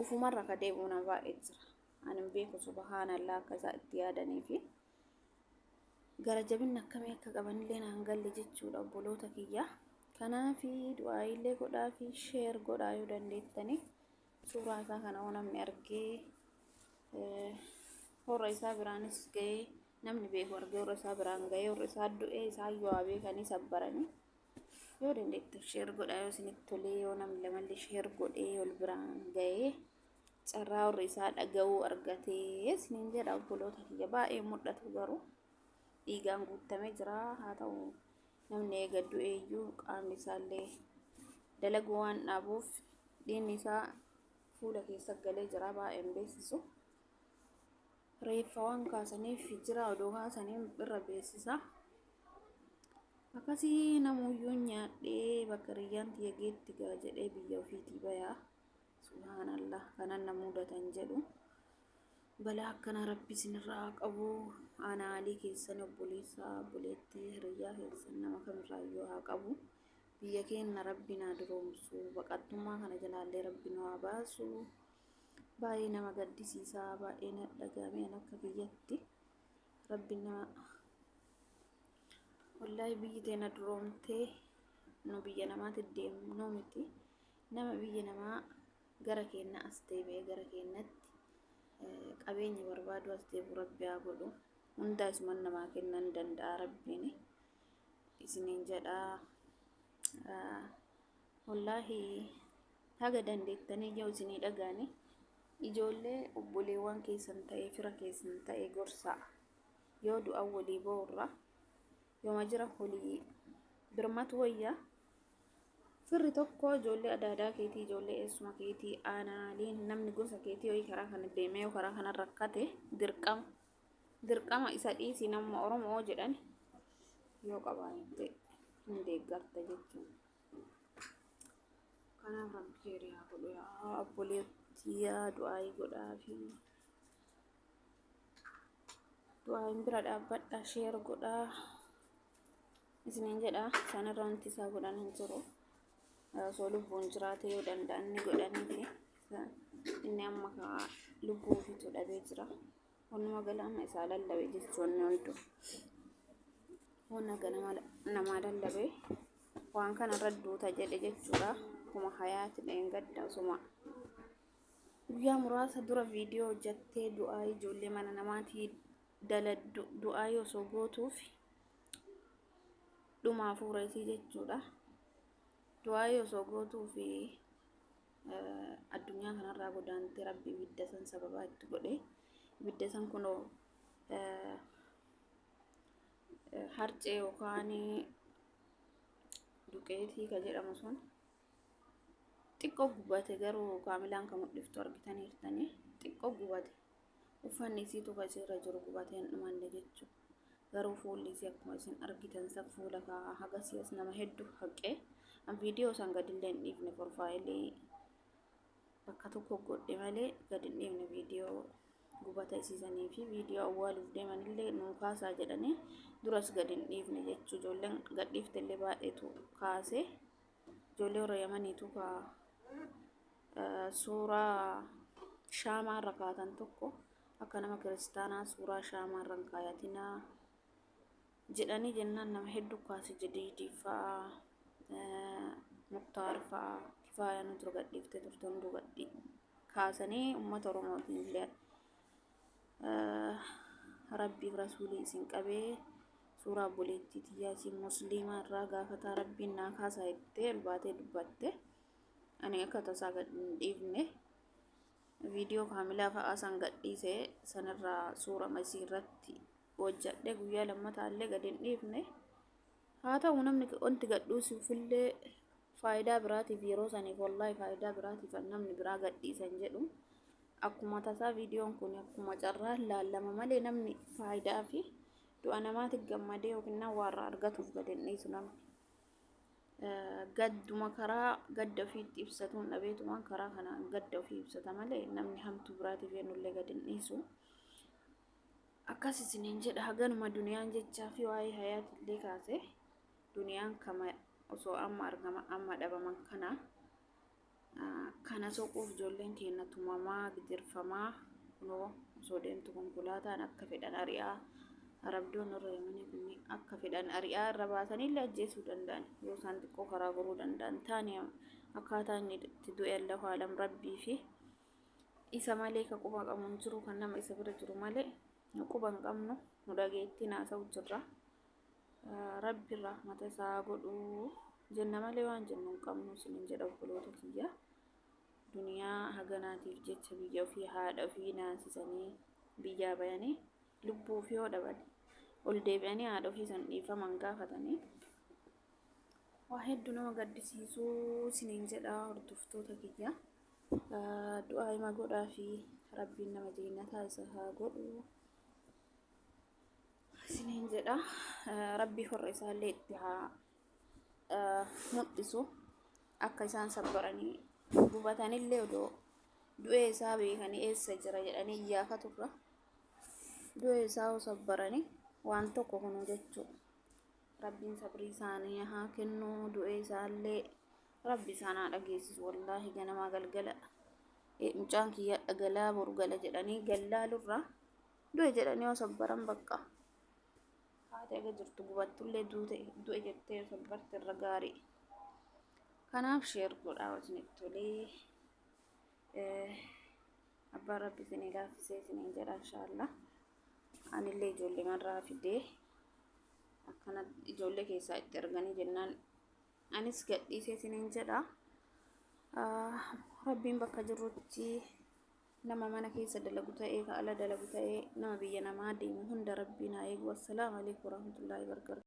Ufumarra ka deebi'u nama baay'ee jira. Ani hin beeku subhaanallah akka isaa itti yaadanii fi gara jabinna akkamii akka qabanillee naan galle jechuudha obboloota kiyya. Kanaafi du'aayiillee godhaa fi sheer godhaa yoo dandeettanii suuraa isaa kana hoo namni argee warra isaa biraanis ga'ee namni beeku argee warra isaa biraan ga'ee warra isaa du'ee isaa yoo haa beekanii sabbaranii yoo dandeettan sheer godhaa yoo isinitti tolee yoo namni lamallee sheer godhee ol biraan ga'ee carraa warri isaa dhaga'uu argatee isiniin jedha obboloota kiyya baay'ee mul'atu garuu dhiigaan guutamee jira haa ta'u namni eega du'eeyyuu qaamni isaallee dalaguu waan dhaabuuf dhiigni isaa fuula keessa galee jira baay'een beeksisu. Reeffa waan kaasaniif jira odoo kaasanii irra beeksisa. Akkasii namuyyuu nyaadhee bakka riyyaan tiyya geetti gaa jedhee biyya ofiitii bayaa. Subhaanallah kanan na mudatan jedhu. Balaa akkanaa rabbi isinirraa haa qabu. Aanaa keessan obboleessa obboleettii hiriyyaa keessan nama kamirraayyuu haa qabu. Biyya keenya rabbi naa duroomsu. Baqattummaa kana jalaallee rabbi nu haa baasu. Baay'ee nama gaddisiisaa baay'ee na dhagahame an akka kiyyatti. Rabbi nama wallaahi biyyi teena duroomtee nu biyya namaatti deemnuu miti. Nama biyya namaa gara keenna as deebi'ee gara keennatti qabeenya barbaadu as deebi'u rabbi haa godhu. Hundaa isuman namaa kennan danda'a rabbiin isiniin jedhaa. Wallaahi haga dandeettanii yoo isinii dhagaani ijoollee obboleewwan keessan ta'ee fira keessan ta'ee gorsaa yoo du'an walii bo'urra yooma jira walii birmatu wayyaa. Firri tokko ijoollee adaadaa keetii, ijoollee eessuma keetii, aanaaliin namni gosa keetii wayii karaa kana deemee yoo karaa kana rakkate dirqama dirqama isa dhiisii nama Oromoo jedhan yoo qabaatte hin deeggarta jechuudha. Kanaaf rabbi keerii haa godhu yaa obboleettii yaa du'aayii godhaa fi du'aayiin bira dhaabbadha sheer godhaa. Isiniin jedha isaanirra wanti isaa godhan hin jiru. Osoo lubbuun jiraate yoo danda'an ni godhaniifi. Inni amma kaa lubbuu ofiitu dhabee jira. Walumaa gala amma isaa lallabe jechuun inni hundu. Wanna ganama namaa lallabe waan kanarra duuta jedhe jechuudha. Akkuma hayaati dheengadda osuma guyyaa muraasa dura viidiyoo hojjattee du'aa ijoollee mana namaatii daladdu du'aa osoo gootuuf dhuma hafuura isii jechuudha. Du'aayii osoo gootuu fi addunyaa kanarraa godaantee rabbi ibidda san sababaa itti godhe. Ibidda san kunoo harcee yookaan duqeetii ka jedhamu sun xiqqoo gubate garuu kaamilaan kan mul'iftu argitaniirtanii xiqqoo gubate. Uffanni isiitu ka isiirra jiru gubatee hin dhumanne jechuudha. Garuu fuulli isii akkuma isin argitan san fuula ka hagasii as nama hedduu haqe. An viidiyoo san gadillee hin dhiifne porfaayilii bakka tokko godhe malee gad hin dhiifne viidiyoo gubata isiisanii fi viidiyoo awwaaluuf deemanillee nuu kaasaa jedhanii duras gad hin dhiifne jechuu ijoolleen gad dhiiftellee baay'eetu kaase. Ijoollee warra Yamaniitu ka suuraa shaamaa irra kaatan tokko akka nama kiristaanaa suuraa shaamaa irra hin kaayatinaa jedhanii jennaan nama hedduu kaase jadiidii fa'aa muktaar fa'aa kifaayaa nu dura gadhiiftee turte hunduu gadhii kaasanii uummata oromootiin illee rabbiif rasuulii isin qabee suuraa obboleettii tiyyaa isin musliimaa irraa gaafataa rabbiin naa kaasaa jettee ol baatee dubbatte. Ani akka tasaa gad hin dhiifne viidiyoo kaamilaa fa'aa san gadhiise sanirraa suura masii irratti hojjadhe guyyaa lammataa illee gad hin dhiifne. Haa ta'u namni wanti gadhuusuufillee faayidaa biraatiif yeroo saniif wallaahi faayidaa biraatiif namni biraa gadhiisan jedhu. Akkuma tasaa viidiyoon kun akkuma carraa laallama malee namni faayidaa fi du'a namaatiif gammadee yookiin waarraa argatuuf gad hin dhiisu namni. Gadduma karaa gadda ofiitti ibsatuun dhabeetumaan karaa kanaan gadda ofii ibsata malee namni hamtuu biraatiif eenyullee gad hin dhiisu. Akkas isiniin jedha haganuma duniyaan jechaa fi waa'ee hayaatillee kaase duniyaan kama osoo amma argama amma dhabaman kana. Kana soquuf ijoolleen keenya tumamaa, gidirfamaa, kunoo osoo deemtu konkolaataan akka fedhan ari'aa, arabdoon irra yamanii kunniin akka fedhan ari'aa irra baasanii illee ajjeesuu danda'an yoo isaan xiqqoo karaa goruu danda'an taane akkaataa inni itti du'e Allahu alam rabbii fi isa malee ka quba qabu hin jiru kan nama isa bira jiru malee nu quba hin qabnu nu dhageettiin haasa'u jirra. Rabbi rahmata isaa godhu jenna malee waan jennu hin qabnu isinin jedha obboloota kiyya. Duniyaa haganaatiif jecha biyya ofii haadha ofii naasisanii biyyaa bayanii lubbuu ofii yoo dhaban ol deebi'anii haadha ofii san dhiifaman gaafatanii. Waa hedduu nama gaddisiisuu isiniin jedha hordoftoota kiyya. Du'aa hima godhaa fi rabbiin nama jeennataa isa haa godhu. Isiniin jedha rabbii horra isaallee itti haa mul'isu akka isaan sabbaranii gubatanillee odoo du'ee isaa beekanii eessa jira jedhanii iyyaafaturra du'ee isaa hoo sabbaranii waan tokko kunu jechuu rabbiin sabrii isaanii haa kennu du'ee isaallee rabbi isaan haa dhageessisu wallaahi ganamaa galgala mucaan kiyya dhagalaa boru gala jedhanii gallaalurra Du'e jedhanii yoo sabbaran bakka. Haati aga jirtu gubattullee duute du'e jettee yoo sabbarte irra gaarii. Kanaaf sheer godhaa isinitti tolee. Abbaan rabbi isinii laaffisee isiniin jedha inshaallah. Anillee ijoollee marraa fidee akkana ijoollee keessaa itti erganii jennaan anis gadhiisee isiniin jedha. Rabbiin bakka jirrutti Nama mana keessa dalagu ta'ee ka ala dalagu ta'ee nama biyya namaa deemu hunda rabbiin haa eegu. Assalaamu alaikum warahmatullaahi wabarakaatu.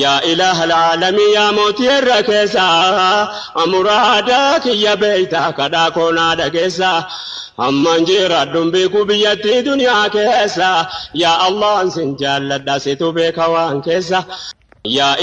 Yaa ilaaha alaalamii yaa mootii irra keessa muraada kiyya beeyta kadhaa koo naa dhageessa amman jiraadhun beeku biyyattii duniyaa keessa yaa Allahan sin jaalladha situ beeka waan keessa yaa.